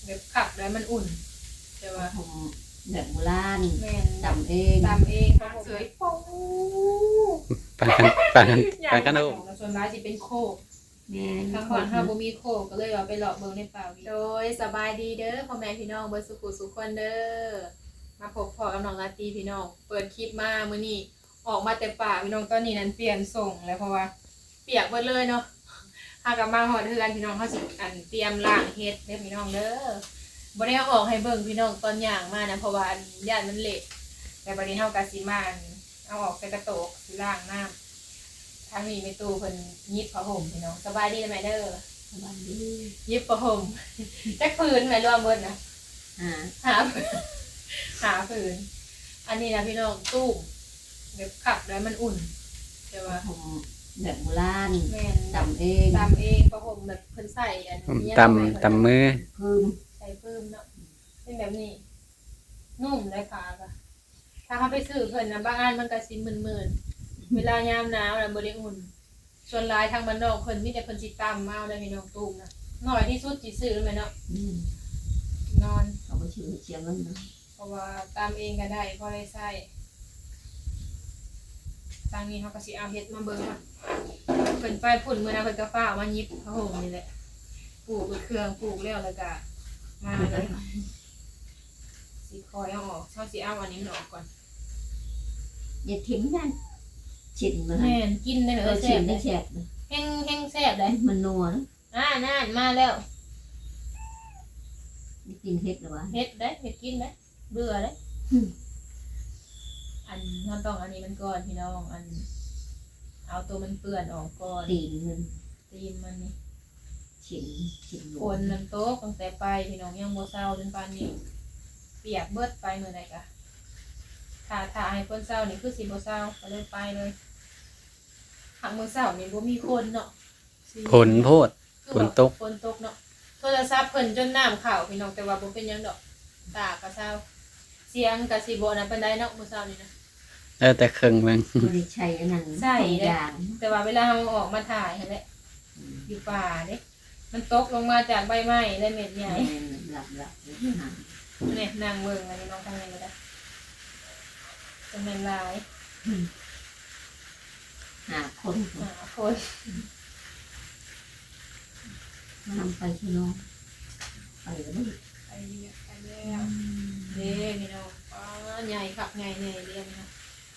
ແບບຄັກ ແລ້ວມັນອຸ່ນ ແຕ່ວ່າ ຜົມແບບໂບລານ ແມ່ນ ຕຳເອງ ຕຳເອງ ເສຍໂປ້ ປານຄັນປານຄັນປານຄັນໂຮມ ສ່ວນຫຼາຍຊິເປັນໂຄກ ແມ່ນ ທາງບ້ານເຮົາບໍ່ມີໂຄກ ກໍເລີຍວ່າໄປເລາະເບິ່ງໃນປ່າ. ໂດຍ ສະບາຍດີເດີພໍ່ແມ່ພີ່ນ້ອງເບິດສູ່ຜູ້ສູ່ຄົນເດີ ມາພົບພໍ້ກັບນ້ອງລາຕີພີ່ນ້ອງ ເປີດຄລິບມາມື້ນີ້ ອອກມາແຕ່ປ່າພີ່ນ້ອງ ຕອນນີ້ນັ້ນປ່ຽນສົ່ງແລ້ວ ເພາະວ່າປຽກເບິດເລີຍເນາະ. ເຮົາກໍມາຮອດເຮືອນພີ່ນ້ອງ ເຮົາຊິອັນຕຽມລ້າງເຫັດເດີພີ່ນ້ອງເດີ ບໍ່ໄດ້ເອົາອອກໃຫ້ເບິ່ງພີ່ນ້ອງ ຕອນຍ່າງມານະ ເພາະວ່າອັນຢ້ານມັນເລະ ແຕ່ບັດນີ້ເຮົາກໍຊິມາອັນເອົາອອກໃສ່ກະໂຕກ ຊິລ້າງນ້ຳ. ທາງນີ້ແມ່ຕູ້ເພິ່ນຫຍິບຜ້າຫົ່ມພີ່ນ້ອງ ສະບາຍດີແມ່ເດີ ສະບາຍດີ ຫຍິບຜ້າຫົ່ມ ຈັກຜືນແມ່ລວມເບິດນະ ຫ້າ ຫ້າຜືນ ອັນນີ້ນະພີ່ນ້ອງ ຕູບແບບຄັກ ແລ້ວມັນອຸ່ນ ແຕ່ວ່າ ຜົມແບບໂບລານ ແມ່ນ ຕຳເອງ ຕຳເອງ ຜ້າຫົ່ມແບບເພິ່ນໃສ່ອັນ ຕຳຕຳມື ຟືມ ໃສ່ຟືມເນາະ ເປັນແບບນີ້ ນຸ້ມໄດ໋ ຜ້າກໍ ຖ້າເຮົາໄປຊື້ເພິ່ນນະ ບາງອັນມັນກໍຊິມື່ນໆ ເວລາຍາມໜາວນະບໍ່ໄດ້ອຸ່ນ. ສ່ວນຫຼາຍທາງບ້ານນອກເພິ່ນມີແຕ່ເພິ່ນຊິຕຳເອົາໄດ໋ພີ່ນ້ອງ ຕູບນະ ໜ້ອຍທີ່ສຸດຊິຊື້ແມ່ນເນາະ ອືມ ນອນ ເຂົາບໍ່ຊື້ເສຍເງິນນະ ເພາະວ່າຕຳເອງກໍໄດ້ ພໍໄດ້ໃຊ້. ທາງນີ້ເຮົາກໍຊິເອົາເຫັດມາເບິ່ງວ່າ ເພິ່ນໄປພຸ້ນ ມື້ນັ້ນເພິ່ນກໍຟ້າວມາຫຍິບຜ້າຫົ່ມນີ້ແຫຼະ ປູກເຄື່ອງ ປູກແລ້ວ ແລ້ວກໍມາເລີຍ. ຊິຄ່ອຍເອົາອອກ ເຮົາຊິເອົາອັນນີ້ມັນອອກກ່ອນ ຢ່າຖິ້ມນັ້ນ ຊິນມັນ ແມ່ນ ກິນໄດ້ເລີຍ ເອີ ແຊບ ຊິນໄດ້ແຊບ ແຮງ ແຮງແຊບເດ້ ມັນນົວ ອ່າ ນັ້ນມາແລ້ວ ໄດ້ກິນເຫັດແລ້ວຫວາ ເຫັດເດ້ ເຫັດກິນເດ້ ເບື່ອເດ້. ອັນ ເຮົາຕ້ອງອັນນີ້ມັນກ່ອນພີ່ນ້ອງ ອັນ ເອົາໂຕມັນເປື້ອນອອກກ່ອນ ຕີນມັນ ຕີນມັນນີ້ ຊິນ ຊິນ ຝົນນັ້ນຕົກຕັ້ງແຕ່ໄປພີ່ນ້ອງ ຍັງບໍ່ເຊົາຈົນປານນີ້ ປຽກເບິດ ໄປມື້ໃດກະ ຖ້າ ຖ້າໃຫ້ຝົນເຊົານີ້ຄືຊິບໍ່ເຊົາ ກໍເລີຍໄປເລີຍ. ຫາກມື້ເຊົ້ານີ້ບໍ່ມີຄົນເນາະ ຝົນໂພດ ຝົນຕົກ ຝົນຕົກເນາະ ໂທລະສັບເພິ່ນຈົນນ້ຳເຂົ້າພີ່ນ້ອງ ແຕ່ວ່າບໍ່ເປັນຫຍັງດອກ ຕາກໍເຊົາ ສຽງກໍຊິບໍ່ອັນນັ້ນປານໃດເນາະ ມື້ເຊົ້ານີ້ນະ ເອີ ແຕ່ເຄິ່ງເບິ່ງ ບໍ່ໄດ້ໃຊ້ອັນນັ້ນ ໃຊ້ເດ້ ແຕ່ວ່າເວລາເຮົາອອກມາຖ່າຍຫັ້ນແຫຼະ ຢູ່ປ່າເດ້ ມັນຕົກລົງມາຈາກໃບໄມ້ໄດ້ເມັດໃຫຍ່ ນີ້ນັ່ງເບິ່ງແລ້ວພີ່ນ້ອງ ທາງນີ້ກໍໄດ້ ຈຳນວນຫຼາຍ ຫ້າຄົນ ຫ້າຄົນ ນຳໄປພີ່ນ້ອງ ໄປແລ້ວ ໄປແລ້ວ ເດ້ພີ່ນ້ອງ ປ້າ ໃຫຍ່ຄັກໃຫຍ່ແນ່ເດ້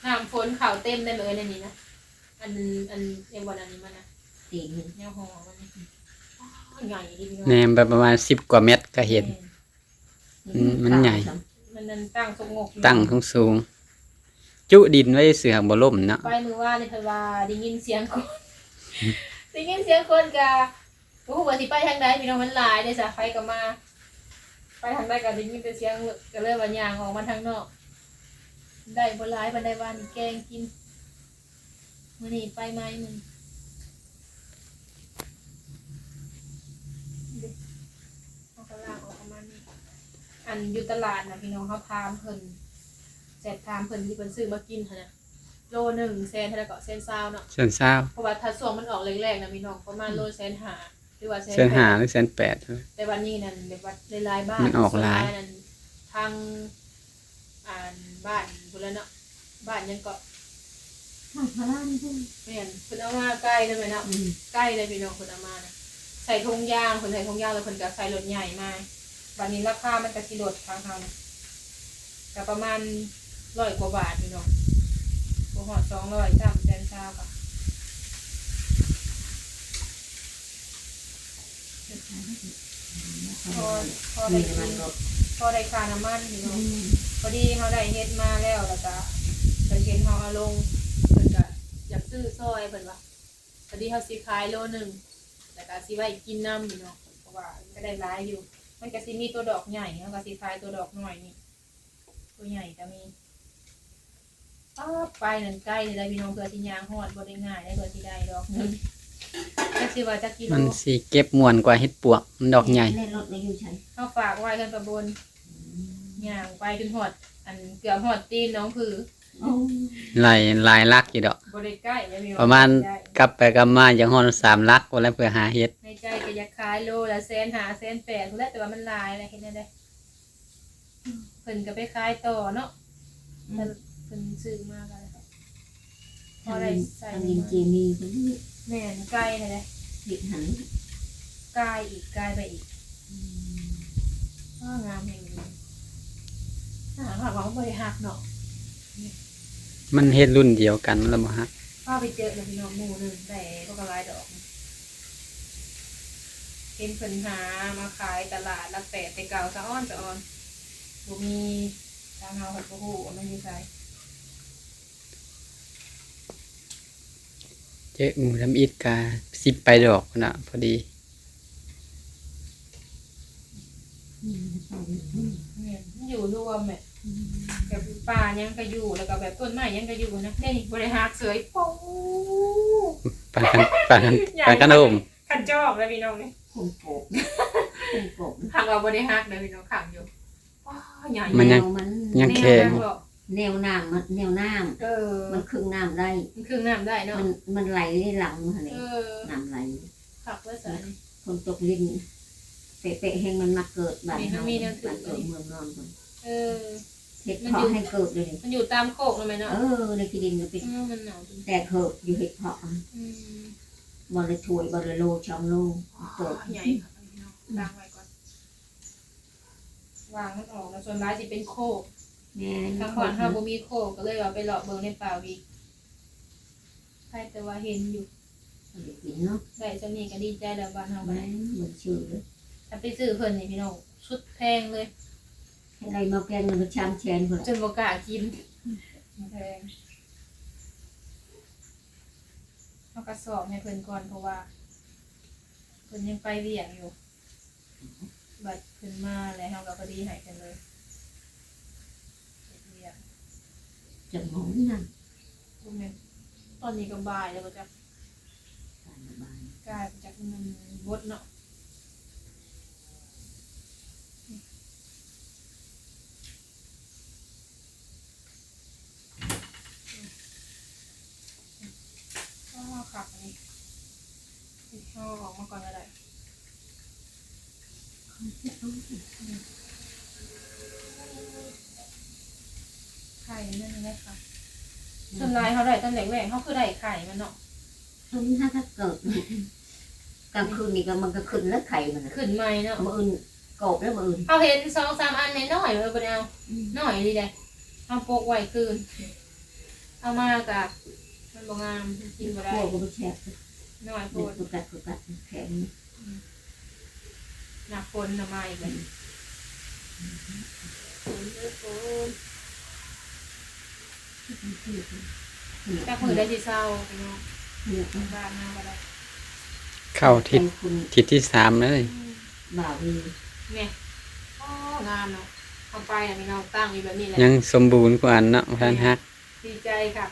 ນ້ຳຝົນເຂົ້າເຕັມໄດ້ເລີຍໃນນີ້ນະ ອັນ ອັນ ແນວບ່ອນອັນນີ້ມັນນະ ຕີນມັນ ແນວຫໍມັນນີ້ ປ້າ ໃຫຍ່ເດ້ພີ່ນ້ອງ ແນມໄປປະມານສິບກວ່າແມັດກໍເຫັນ ມັນໃຫຍ່ ມັນຕັ້ງສົງບົກ ຕັ້ງສູງໆ ຈຸດິນໄວ້ຊື່ຫາກບໍ່ລົ້ມເນາະ ໄປມື້ວານນີ້ເພິ່ນວ່າໄດ້ຍິນສຽງຄົນ ໄດ້ຍິນສຽງຄົນກະບໍ່ຮູ້ວ່າຊິໄປທາງໃດ ພີ່ນ້ອງ ມັນຫຼາຍເດ້ຊະ ໃຜກໍມາ ໄປທາງໃດກໍໄດ້ຍິນແຕ່ສຽງ ກໍເລີຍວ່າຍ່າງອອກມາທາງນອກ ໄດ້ບໍ່ຫຼາຍປານໃດ ວານນີ້ແກງກິນ ມື້ນີ້ໄປໃໝ່ມື້ນີ້ ເຮົາກໍລ້າງອອກປະມານນີ້ ອັນຢູ່ຕະຫຼາດນະພີ່ນ້ອງ ເຮົາຖາມເພິ່ນ ແຊັດຖາມເພິ່ນທີ່ເພິ່ນຊື້ມາກິນຫັ້ນນະ ໂລໜຶ່ງແສນເທົ່າໃດເກາະ ແສນຊາວເນາະ ແສນຊາວ ເພາະວ່າຖ້າຊ່ວງມັນອອກແລກໆນະພີ່ນ້ອງ ປະມານໂລແສນຫ້າ ຫຼືວ່າແສນ ແສນຫ້າ ຫຼືແສນແປດ ແຕ່ວ່ານີ້ນັ້ນແບບວ່າຫຼາຍໆບ້ານ ມັນອອກຫຼາຍ ສ່ວນຫຼາຍນັ້ນທາງ ອັນບ້ານພຸ້ນແຫຼະເນາະ ບ້ານຫຍັງເກາະ ບ້ານພະລານພຸ້ນ ແມ່ນ ເພິ່ນເອົາມາໄກເລີຍແມ່ນເນາະ ອືມ ໄກເລີຍພີ່ນ້ອງ ເພິ່ນເອົາມານະ ໃສ່ຖົງຢາງ ເພິ່ນໃສ່ຖົງຢາງແລ້ວເພິ່ນກໍໃສ່ລົດໃຫຍ່ມາ ບາດນີ້ລາຄາມັນກໍຊິລົດທາງເຮົານະ ກໍປະມານຮ້ອຍກວ່າບາດພີ່ນ້ອງ ບໍ່ຮອດສອງຮ້ອຍຊ້ຳ ແສນຊາວກໍ ພໍ ພໍໄດ້ກິນ ພໍໄດ້ຄ່ານ້ຳມັນພີ່ນ້ອງ ພໍດີເຮົາໄດ້ເຫັດມາແລ້ວ ແລ້ວກະເພິ່ນເຫັນເຮົາເອົາລົງ ເພິ່ນກະຢາກຊື້ຊ່ອຍເພິ່ນວ່າ ພໍດີເຮົາຊິຂາຍໂລໜຶ່ງ ແລ້ວກະຊິໄວ້ກິນນຳພີ່ນ້ອງ ເພາະວ່າມັນກະໄດ້ຫຼາຍຢູ່ ມັນກະຊິມີຕົວດອກໃຫຍ່ ເຮົາກະຊິຂາຍຕົວດອກນ້ອຍນີ້ ຕົວໃຫຍ່ກະມີ ປາບ ໄປນັ້ນໄກເລີຍໄດ໋ພີ່ນ້ອງ ເພື່ອຊິຍ່າງຮອດ ບໍ່ໄດ້ງ່າຍໄດ໋ ເພື່ອຊິໄດ້ດອກໜຶ່ງ ຈັກຊິວ່າຈັກກິໂລ ມັນຊິເກັບມ່ວນກວ່າເຫັດປວກ ມັນດອກໃຫຍ່ ແມ່ນ ລົດນີ້ຢູ່ໃສ ເຮົາຝາກໄວ້ເຮືອນປ້າບົນ ຍ່າງໄປຈົນຮອດ ອັນ ເກືອບຮອດຕີນໜອງຜື ໂອ້ ຫຼາຍ ຫຼາຍຫຼັກຢູ່ດອກ ບໍ່ໄດ້ໃກ້ແລ້ວ ປະມານ ໃກ້ ກັບໄປກັບມາຢາກຮອດສາມຫຼັກພຸ້ນແຫຼະ ເພື່ອຫາເຫັດ. ໃນໃຈກໍຢາກຂາຍໂລລະແສນຫ້າ ແສນແປດພຸ້ນແຫຼະ ແຕ່ວ່າມັນຫຼາຍແລ້ວ ເຮັດແນວໃດ? ເພິ່ນກໍໄປຂາຍຕໍ່ເນາະ ອືມ ເພິ່ນຊື້ມາກໍ ພໍໄດ້ໃຊ້ ທາງດິນເຈມີເພິ່ນ ແມ່ນ ໄກຫັ້ນແຫຼະ ເຮັດຫັ້ນ ກາຍອີກ ກາຍໄປອີກ ອືມ ວ້າ ງາມແຮງ ຖ້າຫາກວ່າບໍ່ໄດ້ຮັກເນາະ ມັນເຮັດລຸ້ນດຽວກັນ ມັນລະບໍ່ຮັກ. ພາໄປເຈີແລ້ວພີ່ນ້ອງ ໝູ່ໜຶ່ງໄດ້ບັກຫຼາຍດອກ ເຫັນເພິ່ນຫາມາຂາຍຕະຫຼາດຫຼັກແປດແຕ່ເກົ່າ ສະອອນ ສະອອນ ບໍ່ມີ ທາງເຮົາພັດບໍ່ຮູ້ວ່າມັນຢູ່ໃສ. ເຈີໝູ່ທຳອິດກະສິບປາຍດອກພຸ້ນນະ ພໍດີ ແມ່ນ ມັນຢູ່ລວມແຫຼະ ແບບປ່າຫຍັງກະຢູ່ ແລ້ວກະແບບຕົ້ນໄມ້ຫຍັງກະຢູ່ນະ ເດ້ນີ້ບໍ່ໄດ້ຮັກເສີຍ ໂປ້ ປານ ປານ ປານຂະໜົມ ຄັນຈອກແລ້ວພີ່ນ້ອງເອີຍ ຄົນໂກກ ຄົນໂກກ ຫາກວ່າບໍ່ໄດ້ຮັກເດີພີ່ນ້ອງ ຂັງຢູ່ ວ້າ ໃຫຍ່ ມັນຍັງ ແນວມັນ ຍັງແຂງ ແນວນ້ຳ ແນວນ້ຳມັນ ເອີ ມັນເຄິ່ງນ້ຳໄດ້ ມັນເຄິ່ງນ້ຳໄດ້ເນາະ ມັນ ມັນໄຫຼຫຼັງຫັ້ນແຫຼະ ເອີ ນ້ຳໄຫຼ ຄັກເວີ້ຍຊະ ອັນນີ້ ຝົນຕົກລິນ ແປະໆແຮງ ມັນມາເກີດບ້ານເຮົາ ມັນມີແນວຖືກ ບ້ານເກີດເມືອງນອນພຸ້ນ ເອີ ເຮັດເພາະໃຫ້ເກີດເລີຍ ມັນຢູ່ຕາມໂຄກນະແມ່ເນາະ ເອີ ໃນທີ່ດິນມັນເປັນ ເອີ ມັນໜາວ ແຕກເຫີບຢູ່ເຮັດເພາະ ອືມ ບໍ່ລະຖ້ວຍ ບໍ່ລະໂລ ສອງໂລ ເກີດ ໃຫຍ່ຄັກເນາະ ຕັ້ງໄວ້ກ່ອນ. ຫວ່າງມັນອອກແລ້ວ ສ່ວນຫຼາຍຊິເປັນໂຄກ ແມ່ນ ທາງບ້ານເຮົາບໍ່ມີໂຄກ ກໍເລີຍວ່າໄປເລາະເບິ່ງໃນປ່າວິກ ໃຄແຕ່ວ່າເຫັນຢູ່ ບໍ່ໄດ້ກິນເນາະ ໄດ້ສ່ຳນີ້ກໍດີໃຈແລ້ວ ບ້ານເຮົາກໍໄດ້ ແມ່ນ ບໍ່ຊື້ເລີຍ ຖ້າໄປຊື້ເພິ່ນນີ້ພີ່ນ້ອງ ສຸດແພງເລີຍ ໃຫ້ໄດ້ມາແພງໜຶ່ງກໍສາມແສນພຸ້ນ ຈົນບໍ່ກ້າກິນ ແພງ ເຮົາກໍຊອກໃຫ້ເພິ່ນກ່ອນ ເພາະວ່າເພິ່ນຍັງໄປວຽກຢູ່. ບັດເພິ່ນມາແລ້ວ ເຮົາກໍພໍດີໃຫ້ເພິ່ນເລີຍ ເຮັດວຽກ ຈັກໂມງນີ້ນະ ບໍ່ແມ່ນ ຕອນນີ້ກໍບ່າຍແລ້ວບໍ່ຈັກ ບ່າຍ ບ່າຍ ກາຍໄປຈັກ ມັນບົດເນາະ. ອໍ ຄັກອັນນີ້ ເອົາອອກມາກ່ອນກໍໄດ້ ໄຂ່ມັນນີ້ແຫຼະຄ່ະ ສ່ວນຫຼາຍເຮົາໄດ້ຕອນແລກໆ ເຮົາຄືໄດ້ໄຂ່ມັນເນາະ ຕົວນີ້ຫາກໍເກີດ ກາງຄືນນີ້ກໍມັນກໍຂຶ້ນແລ້ວໄຂ່ມັນນະ ຂຶ້ນໃໝ່ເນາະ ມື້ອື່ນກອບແລ້ວມື້ອື່ນ ເຮົາເຫັນສອງສາມອັນນ້ອຍໆ ເອີ ບໍ່ໄດ້ເອົາ ອືມ ນ້ອຍອີ່ຫຼີເດ້ ເຮົາປົກໄວ້ຄືນ ເອົາມາກະມັນບໍ່ງາມ ກິນບໍ່ໄດ້ ໂອ້ ກໍບໍ່ແຊບ ນ້ອຍໂພດ ໂຟກັສ ໂຟกัສ ແຂງ ອືມ ໜ້າຝົນນະມາອີກແລ້ວ ອືມ ຝົນເດີຝົນ ຈັກມື້ໃດຊິເຊົາພີ່ນ້ອງ ບ້ານເຮົາກໍໄດ້ ເຂົ້າທິດ ທິດທີສາມເລີຍ ອືມ ບ່າວນີ້ ນີ້ ອໍ ງາມເນາະ ເຮົາໄປແລ້ວພີ່ນ້ອງ ຕັ້ງຢູ່ແບບນີ້ແຫຼະ ຍັງສົມບູນກວ່າອັນເນາະ ບໍ່ທັນຫັກ ດີໃຈຄັກ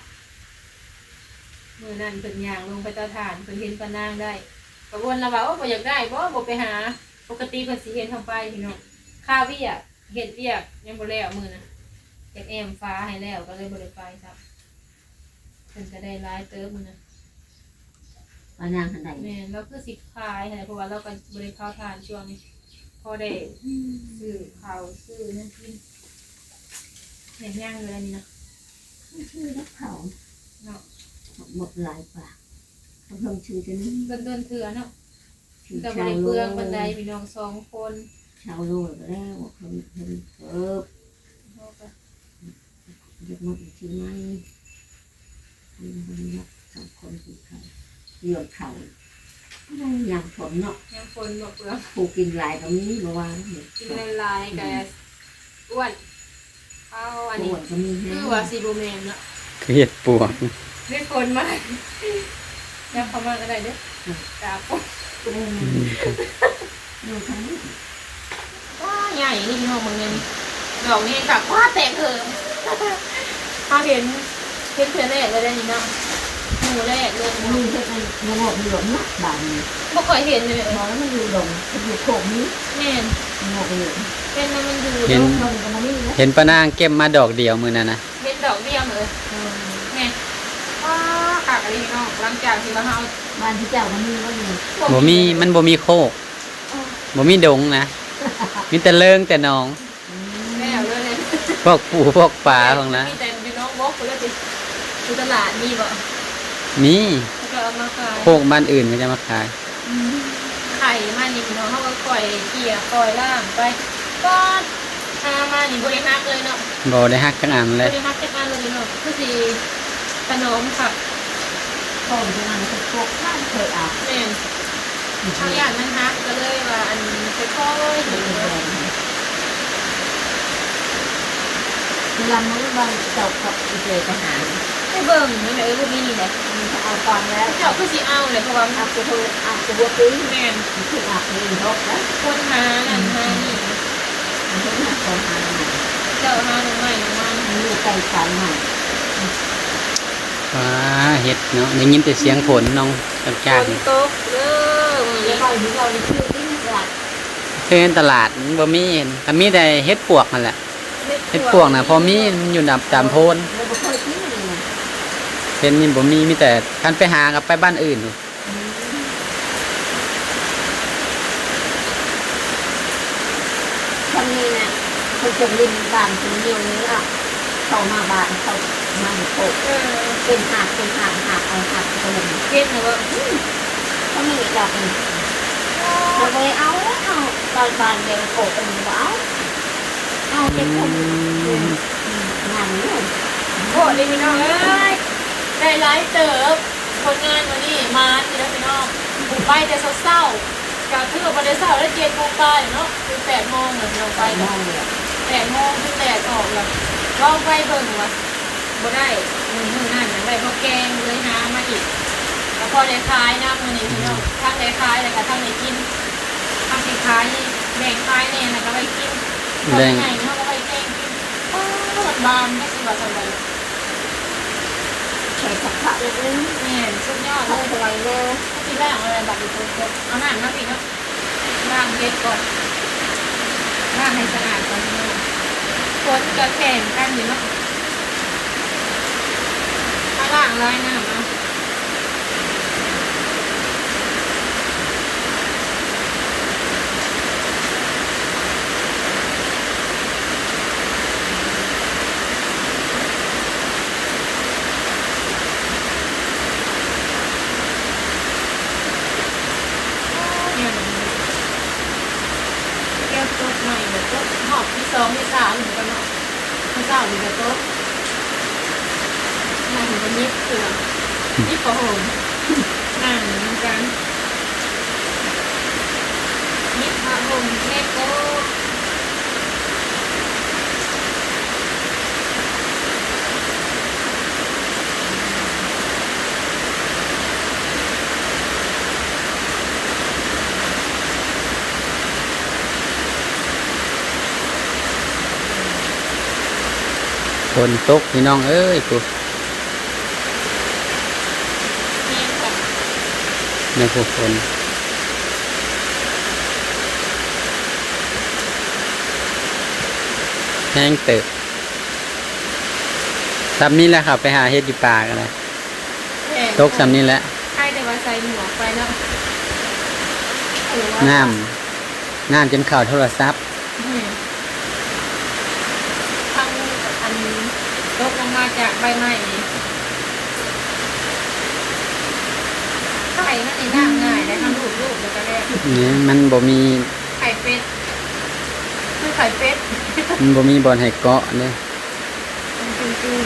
ມື້ນັ້ນເພິ່ນຍ່າງລົງໄປເຕົາຖ່ານ ເພິ່ນເຫັນປານາງໄດ້ ກໍວົນລະວ່າ ໂອ້ ບໍ່ຢາກໄດ້ບໍ່ ບໍ່ໄປຫາ ປົກກະຕິເພິ່ນຊິເຫັນເຮົາໄປພີ່ນ້ອງ ຄາວຽກ ເຮັດວຽກຍັງບໍ່ແລ້ວມື້ນັ້ນ ຢາກແອ້ມຝາໃຫ້ແລ້ວ ກໍເລີຍບໍ່ໄດ້ໄປຊ້ຳ ເພິ່ນກໍໄດ້ຫຼາຍເຕີບມື້ນັ້ນ ປານາງຫັ້ນໄດ້ ແມ່ນ ລາວຄືຊິຂາຍຫັ້ນແຫຼະ ເພາະວ່າລາວກໍບໍ່ໄດ້ເຜົາຖ່ານຊ່ວງນີ້ ພໍໄດ້ ອືມ ຊື້ເຂົ້າຊື້ຫຍັງກິນ ເຮັດຫຍັງຢູ່ແລ້ວນີ້ນະ ຊື້ກັບເຂົາເນາະ ໝົດຫຼາຍປາກ ເພິ່ນຊື້ເທື່ອໜຶ່ງ ດົນໆເທື່ອເນາະ ຊື້ ກໍບໍ່ໄດ້ເປືອງປານໃດ ຊາວໂລ ພີ່ນ້ອງສອງຄົນ ຊາວໂລກໍແລ້ວ ເພິ່ນ ເພິ່ນເກີບ ເຮົາກໍ ຢາກໝົດທີ່ໄໝ ອັນນີ້ເຮົາມີສອງຄົນກິນເຂົ້າ ເລື່ອງເຂົ້າ ຍາມຝົນເນາະ ຍາມຝົນບໍ່ເປືອງ ຜູ້ກິນຫຼາຍກໍມີ ບໍ່ວ່າ ກິນຫຼາຍໆກໍ ອືມ ອ້ວນ ເອົາ ອັນນີ້ ອ້ວນກໍມີແຮງ ຄືວ່າຊິບໍ່ແມ່ນເນາະ ຄືເຮັດປວກ ເຮັດຝົນມາ ຍັບເຂົ້າມາກໍໄດ້ເດີ້ ອືມ ກາບ ອືມ ຢູ່ທາງນີ້ ວ້າ ໃຫຍ່ນີ້ພີ່ນ້ອງເບິ່ງແນ່ນີ້ ດອກນີ້ຄັກ ວ້າ ແຕກເຫີມ ເຮົາເຫັນ ເຫັນເທື່ອແລກເລີຍເດ້ນີ້ເນາະ ມື້ແລກເລີຍ ນີ້ເຮັດໃຫ້ບໍ່ງອກເຫຼືອມເນາະ ບາດນີ້ ບໍ່ຄ່ອຍເຫັນເລີຍ ບໍ່ ມັນຢູ່ດົງ ມັນຢູ່ໂຄກນີ້ ແມ່ນ ງອກເຫຼືອມ ເຫັນແລ້ວມັນຢູ່ ເຫັນ ດົງກໍບໍ່ມີນະ ເຫັນປານາງເກັບມາດອກດຽວມື້ນັ້ນນະ ເຫັນ ດອກດຽວເອີຍ ເອີ ແມ່ນ ວ້າ ຄັກອີ່ຫຼີເນາະ ຫຼັງຈາກທີ່ວ່າເຮົາ ບ້ານເຈົ້າກໍມີບໍ່ຢູ່? ບໍ່ມີ ມັນບໍ່ມີໂຄກ ເອີ ບໍ່ມີດົງນະ ມີແຕ່ເລີງແຕ່ໜອງ ອືມ ແລ້ວເລີຍ ພວກປູພວກປາ ແມ່ນ ພວກນັ້ນ ມີແຕ່ຢູ່ໜອງບົກພຸ້ນລະຕິ ຢູ່ຕະຫຼາດມີບໍ່? ມີ ເຂົາເຈົ້າເອົາມາຂາຍ ໂຄກບ້ານອື່ນເຂົາເຈົ້າມາຂາຍ. ອືມ ໄຂ່ມານີ້ພີ່ນ້ອງ ເຮົາກໍຄ່ອຍເກ່ຍຄ່ອຍລ້າງໄປ ປາດ ຫາມານີ້ບໍ່ໄດ້ຫັກເລີຍເນາະ ບໍ່ໄດ້ຫັກຈັກອັນເລີຍ ບໍ່ໄດ້ຫັກຈັກອັນເລີຍພີ່ນ້ອງ ຄືຊິຖະໜອມຄັກ ຂອງທີ່ນັ້ນຄືພວກນັ້ນເຄີຍອາບ ແມ່ນ ເຮົາຢ້ານມັນຫັກ ກໍເລີຍວ່າອັນ ຄ່ອຍໆ ເຮັດ ເວລາມື້ບ້ານເຈົ້າກັບອີເຈໄປຫາ ໄປເບິ່ງນຳແມ່ເອີຍ ບໍ່ມີແຫຼະ ເຂົາເອົາກ່ອນແລ້ວ ເຂົາເຈົ້າຄືຊິເອົາແຫຼະ ເພາະວ່າມັນ ອາບແຕ່ຫົວ ອາບແຕ່ຫົວປີ ແມ່ນ ຄືອາບແຕ່ອີດອກນະ ຄົນຫານັ້ນຫານີ້ ເຂົາເຈົ້າຫາໜໍ່ໄມ້ ເຈົ້າຫາໜໍ່ໄມ້ ໜໍ່ມັນ ມີໄກ່ຂາຍໃໝ່ ວ້າ ເຫັດເນາະ ໄດ້ຍິນແຕ່ສຽງຝົນນ້ອງ ຈາກໆ ຝົນຕົກເດີ ມື້ນີ້ ເຫັນຕະຫຼາດມັນບໍ່ມີ ກໍມີແຕ່ເຫັດປວກຫັ້ນແຫຼະ ເຫັດປວກນະພໍມີ ມັນຢູ່ຕາມ ຕາມໂພນ ເຫັນນີ້ບໍ່ມີ ມີແຕ່ຄັນໄປຫາກໍໄປບ້ານອື່ນ ອືມ ຊ່ຳນີ້ນະ ເພິ່ນຈະຫຼິ້ນບ້ານເພິ່ນຢູ່ນີ້ລະ ເຂົ້າມາບ້ານເຂົາ ມາໂຄກ ເອີ ເປັນຫາກ ເປັນຫາກ ຫາກເອົາ ຫາກເອົາ ເຫັນແລ້ວບໍ່? ອືມ ເຂົາມີດອກນີ້ ເຂົາບໍ່ໄດ້ເອົາ ເອົາ ບ້ານ ບ້ານດຽວໂຄກເພິ່ນບໍ່ເອົາ ເອົາແຕ່ຄົນ ອືມ ອືມ ງາມຢູ່ ໂພດເດ້ພີ່ນ້ອງເອີຍ ໄດ້ຫຼາຍເຕີບ ຜົນງານມື້ນີ້ໝານຢູ່ເດີພີ່ນ້ອງ ໄປແຕ່ເຊົ້າໆ ກໍຄືວ່າບໍ່ໄດ້ເຊົ້າເດ້ ເຈັດໂມງປາຍແລ້ວເນາະ ຄືແປດໂມງແລ້ວພີ່ນ້ອງ ໄປ ແປດໂມງແລ້ວ ແປດໂມງຄືແດດອອກແລ້ວ ລອງໄປເບິ່ງວ່າບໍ່ໄດ້ ມື້ ມື້ນັ້ນນະໄດ້ພໍແກງ ເລີຍຫາມາອີກ ກໍພໍໄດ້ຂາຍນຳມື້ນີ້ພີ່ນ້ອງ ທັງໄດ້ຂາຍແລ້ວກໍທັງໄດ້ກິນ ທັງຊິຂາຍ ແບ່ງຂາຍແດ່ ແລ້ວກໍໄວ້ກິນ ຕອນໃຫຍ່ເຮົາກໍໄວ້ແກງກິນ ປາ ບານໆ ຈັກຊິວ່າສ່ຳໃດ. ໃສ່ຜັກໆ ແລ້ວ ແມ່ນ ສຸດຍອດເລີຍ ເອົາໄວ້ເດີ ຊິລ້າງເອົາໄວ້ບັດນີ້ ເອົານ້ຳມາພີ້ເນາະ ລ້າງເຫັດກ່ອນ ລ້າງໃຫ້ສະອາດກ່ອນພີ່ນ້ອງ ຄົນກໍແຂ່ງກັນຢູ່ເນາະ ມາລ້າງລາຍນ້ຳເອົາ. ແນວນັ້ນເນາະ ແກ້ວຕົກໃໝ່ແລ້ວ ຕົກຮອບທີສອງທີສາມນີ້ກໍເນາະ ມື້ເຊົ້ານີ້ກໍຕົກ ນັ່ງກໍຍິບເຄື່ອງ ຍິບຜ້າຫົ່ມ ນັ່ງນຳກັນ ຍິບຜ້າຫົ່ມເຮັດໂຕ ຝົນຕົກພີ່ນ້ອງເອີຍ ພຸ້ນ ແມ່ນບໍ່ ຝົນແຮງເຕີບ ສ່ຳນີ້ແຫຼະ ເຂົ້າໄປຫາເຫັດຢູ່ປ່າກໍໄດ້ ແມ່ນ ຕົກສ່ຳນີ້ແຫຼະ ໃຜແຕ່ວ່າໃສ່ໝວກໄປເນາະ ນ້ຳ ນ້ຳຈົນເຂົ້າໂທລະສັບ ອືມ ທັງອັນຕົກລົງມາຈາກໃບໄມ້ນີ້ ໄຂ່ມັນນີ້ລ້າງງ່າຍເດ້ ເຮົາລູບໆ ແລ້ວກໍແລ້ວ ນີ້ມັນບໍ່ມີ ໄຂ່ເປັດ ຄືໄຂ່ເປັດ ມັນບໍ່ມີບ່ອນໃຫ້ເກາະເດ້. ມັນຕຶງ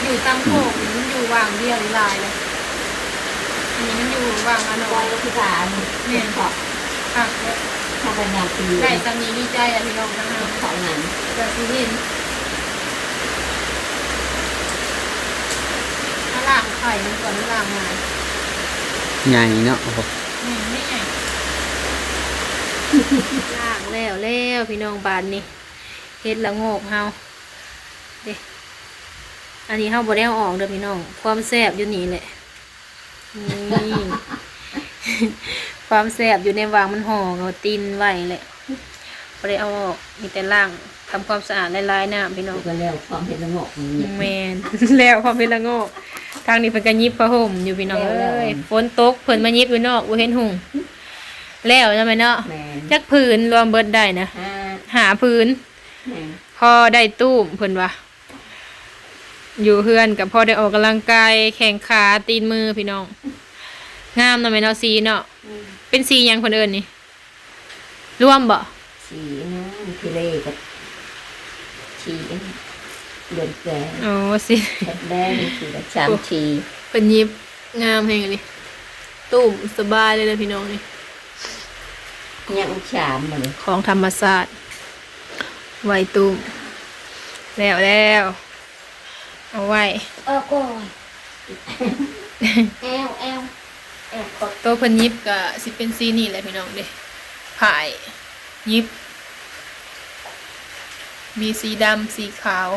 ໆ ຢູ່ຕາມໂຄກນີ້ມັນຢູ່ຫວ່າງດຽວຫຼາຍເລີຍ ອັນນີ້ມັນຢູ່ຫວ່າງອັນນ້ອຍ ແມ່ນ ຄັກເດ້ ໄດ້ສ່ຳນີ້ດີໃຈແລ້ວພີ່ນ້ອງ ທາງເຮົາເຂົ້າງາມ ກໍຊິເຫັນ ມາລ້າງໄຂ່ມັນກ່ອນ ມັນລ້າງງ່າຍ ໃຫຍ່ເນາະ ໂອ້ໂຫ ແມ່ນ ໃຫຍ່ ລ້າງແລ້ວ ແລ້ວພີ່ນ້ອງ ບາດນີ້ ເຫັດລະໂງກເຮົາເດ້ ອັນນີ້ເຮົາບໍ່ໄດ້ເອົາອອກເດີພີ່ນ້ອງ ຄວາມແຊບຢູ່ນີ້ແຫຼະ ນີ້ ຄວາມແຊບຢູ່ໃນຫວ່າງມັນຫໍ່ ເອົາຕີນໄວ້ແຫຼະ ໂອ້ ບໍ່ໄດ້ເອົາອອກ ມີແຕ່ລ້າງ ທຳຄວາມສະອາດຫຼາຍໆນ້ຳພີ່ນ້ອງ. ກໍແລ້ວຄວາມເຮັດລະໂງກນີ້ ແມ່ນ ແລ້ວຄວາມເຮັດລະໂງກ. ທາງນີ້ເພິ່ນກໍຫຍິບຜ້າຫົ່ມຢູ່ພີ່ນ້ອງເອີຍ. ແລ້ວ ແລ້ວ ຝົນຕົກເພິ່ນມາຫຍິບຢູ່ນອກ ບໍ່ເຫັນຫຸ່ງ. ແລ້ວເນາະແມ່ເນາະ. ແມ່ນ. ຈັກຜືນລວມເບິດໄດ້ນະ? ຫ້າ ຫ້າຜືນ. ແມ່ນ. ພໍໄດ້ຕຸ້ມເພິ່ນວ່າ ຢູ່ເຮືອນກໍພໍໄດ້ອອກກຳລັງກາຍ ແຂ້ງຂາຕີນມືພີ່ນ້ອງ. ງາມເນາະແມ່ເນາະ ສີເນາະ. ອືມ. ເປັນສີຫຍັງເພິ່ນເອີ້ນນີ້? ລວມບໍ່? ສີນັ້ນ ທະເລກັບສີເດືອນແກງ. ໂອ້ ສີ ກັບແດງ ສີລະສາມສີ. ເພິ່ນຫຍິບງາມແຮງອີ່ຫຼີ ຕຸ້ມສະບາຍເລີຍນະພີ່ນ້ອງນີ້. ຍັງສາມມື້ນີ້ ຂອງທຳມະຊາດ ໄວ້ຕຸ້ມ. ແລ້ວ ແລ້ວ ເອົາໄວ້ ເອົາກ່ອນ ແອວ ແອວ ແອວ ໂຕເພິ່ນຫຍິບກະຊິເປັນສີນີ້ແຫຼະພີ່ນ້ອງເດ້ ຝ້າຍຫຍິບ ມີສີດຳ ສີຂາວ.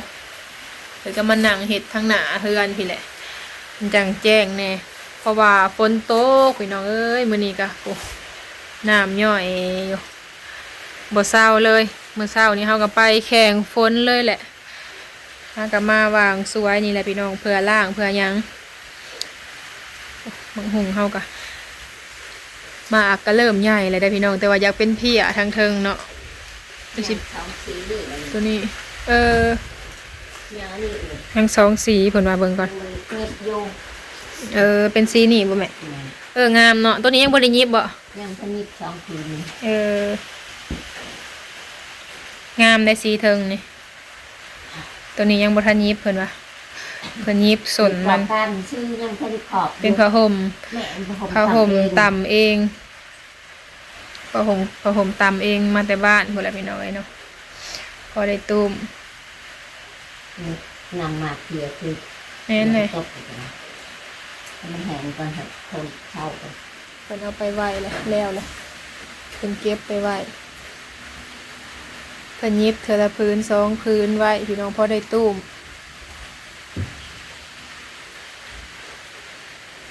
ເພິ່ນກໍມານັ່ງເຮັດທາງໜ້າເຮືອນພີ້ແຫຼະ ມັນຈັ່ງແຈ້ງແດ່ ເພາະວ່າຝົນຕົກພີ່ນ້ອງເອີຍ. ມື້ນີ້ກະ ໂອ້ ນ້ຳຍ້ອຍຢູ່ ບໍ່ເຊົາເລີຍ. ມື້ເຊົ້ານີ້ເຮົາກໍໄປແຂ່ງຝົນເລີຍແຫຼະ. ຫາກໍມາຫວ່າງສວຍນີ້ແຫຼະພີ່ນ້ອງ ເພື່ອລ້າງເພື່ອຫຍັງ. ບັກຫຸ່ງເຮົາກໍໝາກກໍເລີ່ມໃຫຍ່ແລ້ວເດ້ພີ່ນ້ອງ ແຕ່ວ່າຢາກເປັນເພຍທາງເທິງເນາະ. ຄືຊິ ສອງສີນີ້ ໂຕນີ້ ເອີ ຍັງສອງສີ ເພິ່ນວ່າເບິ່ງກ່ອນ. ເອີ ເປັນສີນີ້ບໍ່ແມ່? ແມ່ນ. ເອີ ງາມເນາະ. ໂຕນີ້ຍັງບໍ່ໄດ້ຫຍິບບໍ່? ຍັງບໍ່ຫຍິບ ສອງຜືນນີ້. ເອີ ງາມໄດ໋ ສີເທິງນີ້. ໂຕນີ້ຍັງບໍ່ທັນຫຍິບເພິ່ນວ່າ ເພິ່ນຫຍິບສົ້ນມັນ. ເປັນຜ້າຫົ່ມ ແມ່ນ ຜ້າຫົ່ມ ຕຳເອງ ຕຳເອງ ຜ້າຫົ່ມ ຜ້າຫົ່ມຕຳເອງມາແຕ່ບ້ານພຸ້ນແຫຼະພີ່ນ້ອງເອີຍເນາະ ພໍໄດ້ຕຸ້ມ. ອືມ ນຳມາເພຍຄື ແມ່ນເລີຍ ມັນແຫ້ງກ່ອນ ໃຫ້ຄົນເຂົ້າກ່ອນ. ເພິ່ນເອົາໄປໄວ້ແລ້ວ ແລ້ວແຫຼະ ເພິ່ນເກັບໄປໄວ້. ເພິ່ນຫຍິບເທື່ອລະຜືນສອງຜືນໄວ້ພີ່ນ້ອງ ພໍໄດ້ຕຸ້ມ.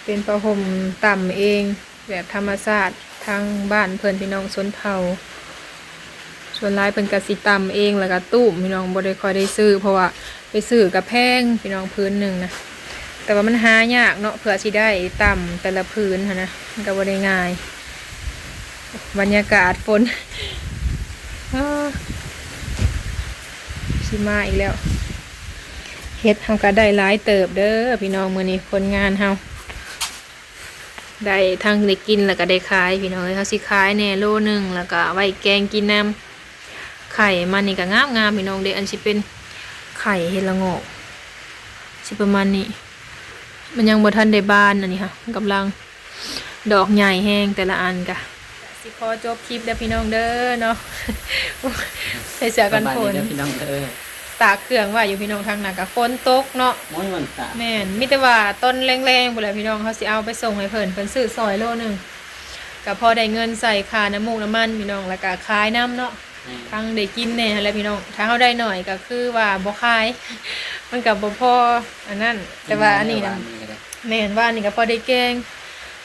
ເປັນຜ້າຫົ່ມຕຳເອງແບບທຳມະຊາດ ທາງບ້ານເພິ່ນພີ່ນ້ອງ ຊົນເຜົ່າ ສ່ວນຫຼາຍເພິ່ນກໍຊິຕຳເອງ ແລ້ວກໍຕຸ້ມພີ່ນ້ອງ ບໍ່ໄດ້ຄ່ອຍໄດ້ຊື້ ເພາະວ່າໄປຊື້ກໍແພງພີ່ນ້ອງ ຜືນໜຶ່ງນະ. ແຕ່ວ່າມັນຫາຍາກເນາະ ເພື່ອຊິໄດ້ຕຳແຕ່ລະຜືນຫັ້ນນະ ມັນກໍບໍ່ໄດ້ງ່າຍ. ບັນຍາກາດຝົນ ອ້າ ຊິມາອີກແລ້ວ. ເຫັດເຮົາກໍໄດ້ຫຼາຍເຕີບເດີພີ່ນ້ອງ ມື້ນີ້ຜົນງານເຮົາ ໄດ້ທັງໄດ້ກິນ ແລ້ວກໍໄດ້ຂາຍພີ່ນ້ອງເອີຍ. ເຮົາຊິຂາຍແດ່ໂລໜຶ່ງ ແລ້ວກໍໄວ້ແກງກິນນຳ. ໄຂ່ມັນນີ້ກໍງາມໆພີ່ນ້ອງເດ້ ອັນຊິເປັນໄຂ່ເຫັດລະໂງກ ຊິປະມານນີ້. ມັນຍັງບໍ່ທັນໄດ້ບານ ອັນນີ້ຫະ ມັນກຳລັງດອກໃຫຍ່ແຮງ ແຕ່ລະອັນກະ. ຊິຂໍຈົບຄລິບເດີພີ່ນ້ອງເດີເນາະ ໃສ່ເສື້ອກັນຝົນ ສະບາຍດີເດີພີ່ນ້ອງເດີ. ຕາກເຄື່ອງໄວ້ຢູ່ພີ່ນ້ອງ ທາງນັ້ນກະຝົນຕົກເນາະ. ໂອ້ຍ ມັນຕາກ ແມ່ນ ມີແຕ່ວ່າຕອນແລງໆພຸ້ນແຫຼະພີ່ນ້ອງ ເຮົາຊິເອົາໄປສົ່ງໃຫ້ເພິ່ນ ເພິ່ນຊື້ຊອຍໂລໜຶ່ງ ກະພໍໄດ້ເງິນໃສ່ຄ່ານ້ຳມູກນ້ຳມັນພີ່ນ້ອງ ແລ້ວກະຂາຍນຳເນາະ. ແມ່ນ ທັງໄດ້ກິນແດ່ຫັ້ນແຫຼະພີ່ນ້ອງ ຖ້າເຮົາໄດ້ໜ້ອຍກໍຄືວ່າບໍ່ຂາຍ ມັນກໍບໍ່ພໍອັນນັ້ນ. ແຕ່ວ່າອັນນີ້ນະ ແມ່ນ ວານນີ້ກໍພໍໄດ້ແກງ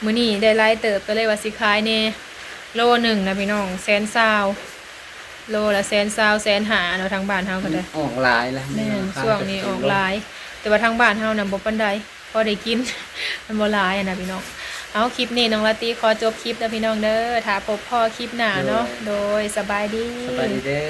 ມື້ນີ້ໄດ້ຫຼາຍເຕີບ ກໍເລີຍວ່າຊິຂາຍແດ່ ໂລໜຶ່ງນະພີ່ນ້ອງ ແສນຊາວ ໂລລະແສນຊາວ ແສນຫ້າເນາະ ທາງບ້ານເຮົາກໍໄດ້ ອອກຫຼາຍແລ້ວ. ແມ່ນ ຊ່ວງນີ້ອອກຫຼາຍ ແຕ່ວ່າທາງບ້ານເຮົານະບໍ່ປານໃດ ພໍໄດ້ກິນ ມັນບໍ່ຫຼາຍຫັ້ນນະພີ່ນ້ອງ. ເອົາ ຄລິບນີ້ນ້ອງລາຕີຂໍຈົບຄລິບເດີພີ່ນ້ອງເດີ ຖ້າພົບພໍ້ຄລິບໜ້າເນາະ. ໂດຍ ສະບາຍດີ ສະບາຍດີເດີ.